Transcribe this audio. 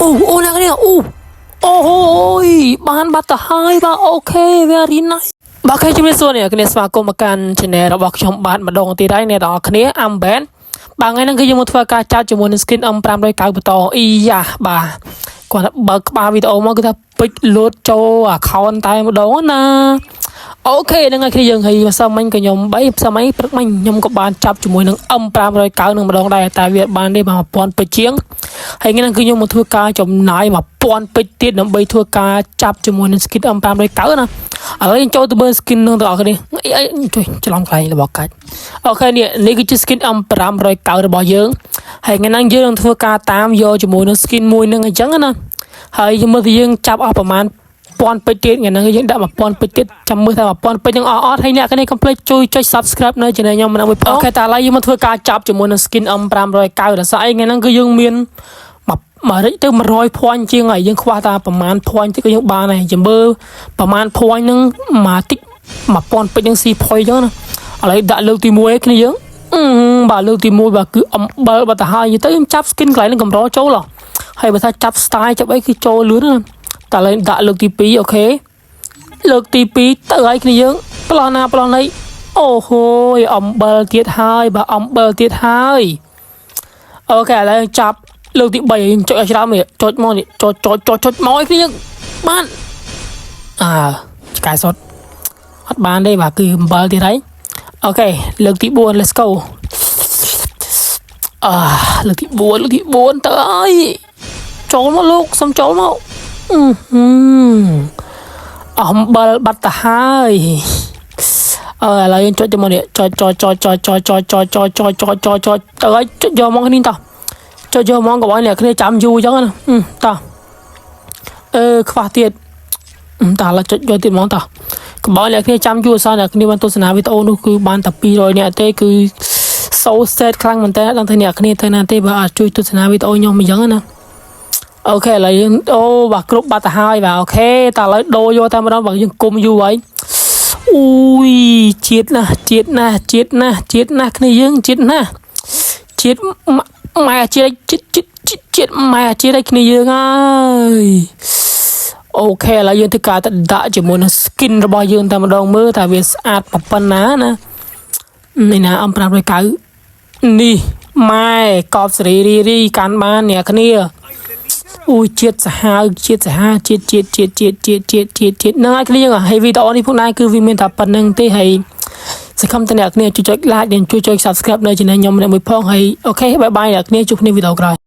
អូអូអ្នកនេះអូអូហូយបានបាត់ទៅហើយបាទ OK very nice បាទ OK ជំរាបសួរអ្នកគ្នាស្វាគមន៍មកកាន់ channel របស់ខ្ញុំបាទម្ដងទៀតហើយអ្នកទាំងអស់គ្នាអាំបែនបាទថ្ងៃនេះគឺយើងមកធ្វើការចាប់ជាមួយនឹង skin M590 បន្តអ៊ីយ៉ាបាទគាត់បើកក្បាលវីដេអូមកគឺថាពេជ្រលោតចូល account តែម្ដងណា OK ហ្នឹងហើយគ្នាយើងហើយម្សិលមិញក៏ខ្ញុំបីម្សិលមិញព្រឹកមិញខ្ញុំក៏បានចាប់ជាមួយនឹង M590 នឹងម្ដងដែរតែវាបានទេបាទ1000ពេជ្រជាងហើយថ្ងៃហ្នឹងគឺខ្ញុំមកធ្វើការចំណាយ1000ពេជ្រទៀតដើម្បីធ្វើការចាប់ជាមួយនឹង skin M590 ណាឥឡូវយើងចូលទៅមើល skin នឹងទាំងអស់គ្នាអីអីជួយច្រឡំកន្លែងរបស់កាច់ OK នេះនេះគឺជា skin M590 របស់យើងហើយថ្ងៃហ្នឹងយើងនឹងធ្វើការតាមយកជាមួយនឹង skin មួយនឹងអញ្ចឹងណាហើយយើងមើលទៅយើងចាប់អស់ប្រហែលពាន់ពេជ្រទៀតថ្ងៃហ្នឹងយើងដាក់1000ពេជ្រទៀតចាំមើលថា1000ពេជ្រហ្នឹងអស់អត់ហើយអ្នកគ្នាកុំភ្លេចជួយចុច Subscribe នៅ channel ខ្ញុំម្នាក់មួយផង OK តែឥឡូវយើងមកធ្វើការចាប់ជាមួយនឹង skin M590 ដល់ស្អីថ្ងៃហ្នឹងគឺយើងមានមកមួយរិចទៅ100 point ជាងហើយយើងខ្វះតែប្រហែល point ទៀតក៏យើងបានដែរចាំមើលប្រហែល point ហ្នឹងមកតិច1000ពេជ្រហ្នឹងស៊ី point អញ្ចឹងណាឥឡូវដាក់លើកទី1ឯគ្នាយើងអឺបាទលើកទី1បាទគឺអំបិលបាត់ទៅហើយទៅខ្ញុំចាប់ skin កន្លែងហ្នឹងកម្រចូលហ៎ហើយបើថាចាប់ style ចាប់អីគឺចូលលឿនណាតែឥឡូវដាក់លើកទី2 OK លើកទី2ទៅហើយគ្នាយើងប្លោះណាប្លោះណីអូហូយអំបិលទៀតហើយបាទអំបិលទៀតហើយ OK ឥឡូវចាប់លើកទី3យើងចុចឲ្យច្រើននេះចុចមកនេះចុចចុចចុចចុចមកឲ្យគ្នាយើងបានអើឆ្កែសុតអត់បានទេបាទគឺអំបិលទៀតហើយ OK លើកទី4 let's go អើលើកទី4លើកទី4ទៅហើយចូលមកលោកសុំចូលមកអឺហឺអំបិលបាត់ទៅហើយអឺឥឡូវយើងចុចទៅមកនេះចុចចុចចុចចុចចុចចុចចុចចុចចុចចុចចុចចុចទៅហើយចុចយកមកនេះតោះចុចយកមកកុំឲ្យអ្នកគ្នាចាំយូរអញ្ចឹងណាតោះអឺខ្វះទៀតតោះឥឡូវចុចយកទៀតហ្មងតោះកុំឲ្យអ្នកគ្នាចាំយូរអសអ្នកគ្នាបានទស្សនាវីដេអូនោះគឺបានតែ200នាក់ទេគឺ so sad ខ្លាំងមែនតើដឹងថាអ្នកគ្នាទៅណាទេបើអត់ជួយទស្សនាវីដេអូខ្ញុំអញ្ចឹងណា OK ឥឡូវយើងអូបាទគ្រប់បាត់ទៅហើយបាទ OK តើឥឡូវដូរយកតែម្ដងបើយើងគុំយូរហើយអូយជាតិណាស់ជាតិណាស់ជាតិណាស់ជាតិណាស់គ្នាយើងជាតិណាស់ជាតិម៉ែជាតិជាតិជាតិជាតិម៉ែជាតិឲ្យគ្នាយើងហើយ OK ឥឡូវយើងធ្វើការទៅដាក់ជាមួយនឹង skin របស់យើងតែម្ដងមើលតើវាស្អាតប៉ុណ្ណាណានេះណា M590 នេះម៉ែកប់សេរីរីរីកាន់បានអ្នកគ្នាអូយជាតិសាហាវជាតិសាហាវជាតិជាតិជាតិជាតិជាតិជាតិជាតិជាតិហ្នឹងហើយគ្នាយើងហើយវីដេអូនេះផងដែរគឺវាមានតែប៉ុណ្្នឹងទេហើយសង្ឃឹមថាអ្នកគ្នាជួយចុច like និងជួយចុច subscribe នៅ channel ខ្ញុំម្នាក់មួយផងហើយ OK bye bye អ្នកគ្នាជួបគ្នាវីដេអូក្រោយ។